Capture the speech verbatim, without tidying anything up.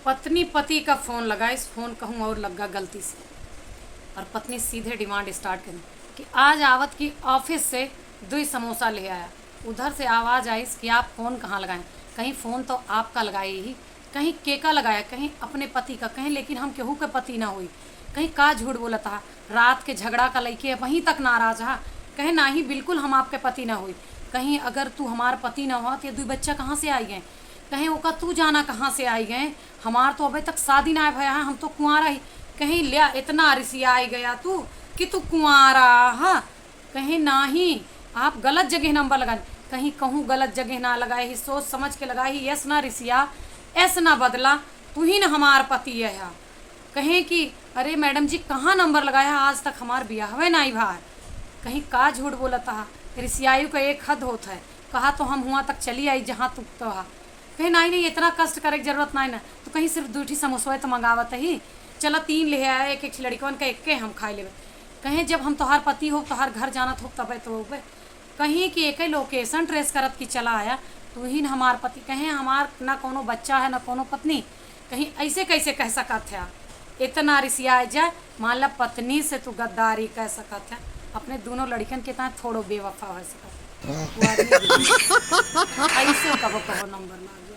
पत्नी पति का फोन लगाइस, फोन कहूँ और लग गा गलती से, और पत्नी सीधे डिमांड स्टार्ट करी कि आज आवत की ऑफिस से दुई समोसा ले आया। उधर से आवाज आइस कि आप फोन कहाँ लगाए? कहीं फोन तो आपका लगाए ही, कहीं केका लगाया, कहीं अपने पति का, कहीं लेकिन हम केहू के पति ना होई। कहीं का झूठ बोलत हा, रात के झगड़ा का लइके अबहीं तक नाराज हा। कहे नाही, बिल्कुल हम आपके पति ना होई। कहीं अगर तू हमार पति ना हुआ तो ये दुई बच्चा कहाँ से आई गए? कहे ओका तू जाना कहाँ से आई गए, हमार तो अबे तक शादी ना भया है, हम तो कुंवारा ही। कहीं ल्या, इतना रिसियाई गया तू कि तू कुंवारा हा। कहीं नाही, आप गलत जगह नंबर लगाए। कहीं कहूँ गलत जगह ना लगाए ही, सोच समझ के लगाए ही। यस ना रिसिया, एस ना बदला, तू ही ना हमार पति है। कहें कि अरे मैडम जी, कहाँ नंबर लगाया है, आज तक हमार बियाहवे नाई भा है। कहीं का झूठ बोलत हा, रिसियायु का एक हद होत है। कहा तो हम हुआ तक चली आई जहाँ तू तो हा। कहे नाही नाही, इतना कष्ट करे के जरूरत नाही ना, तो कहीं सिर्फ दुई ठी समोसवे तो मंगावत ही, चला तीन ले आया, एक एक ठी लड़िकवन का, एक्के हम खाए लेबे। कहे जब हम तोहार पति हो, तोहार घर जानत हो, तबे तो होबे। कहीं कि एके लोकेशन ट्रेस करत की चला आया, तू ही न हमार पति। कहे हमार ना कोनो बच्चा है, ना कोनो पत्नी, कहीं ऐसे कैसे कह सकत है? इतना रिसिया जाए, मान ला पत्नी से तू गद्दारी कह सकत है, अपने दोनों लड़कन के ताए थोड़ो बेवफा हो सकत है। वो आदमी ऐसे कबो कबो नंबर मार दे।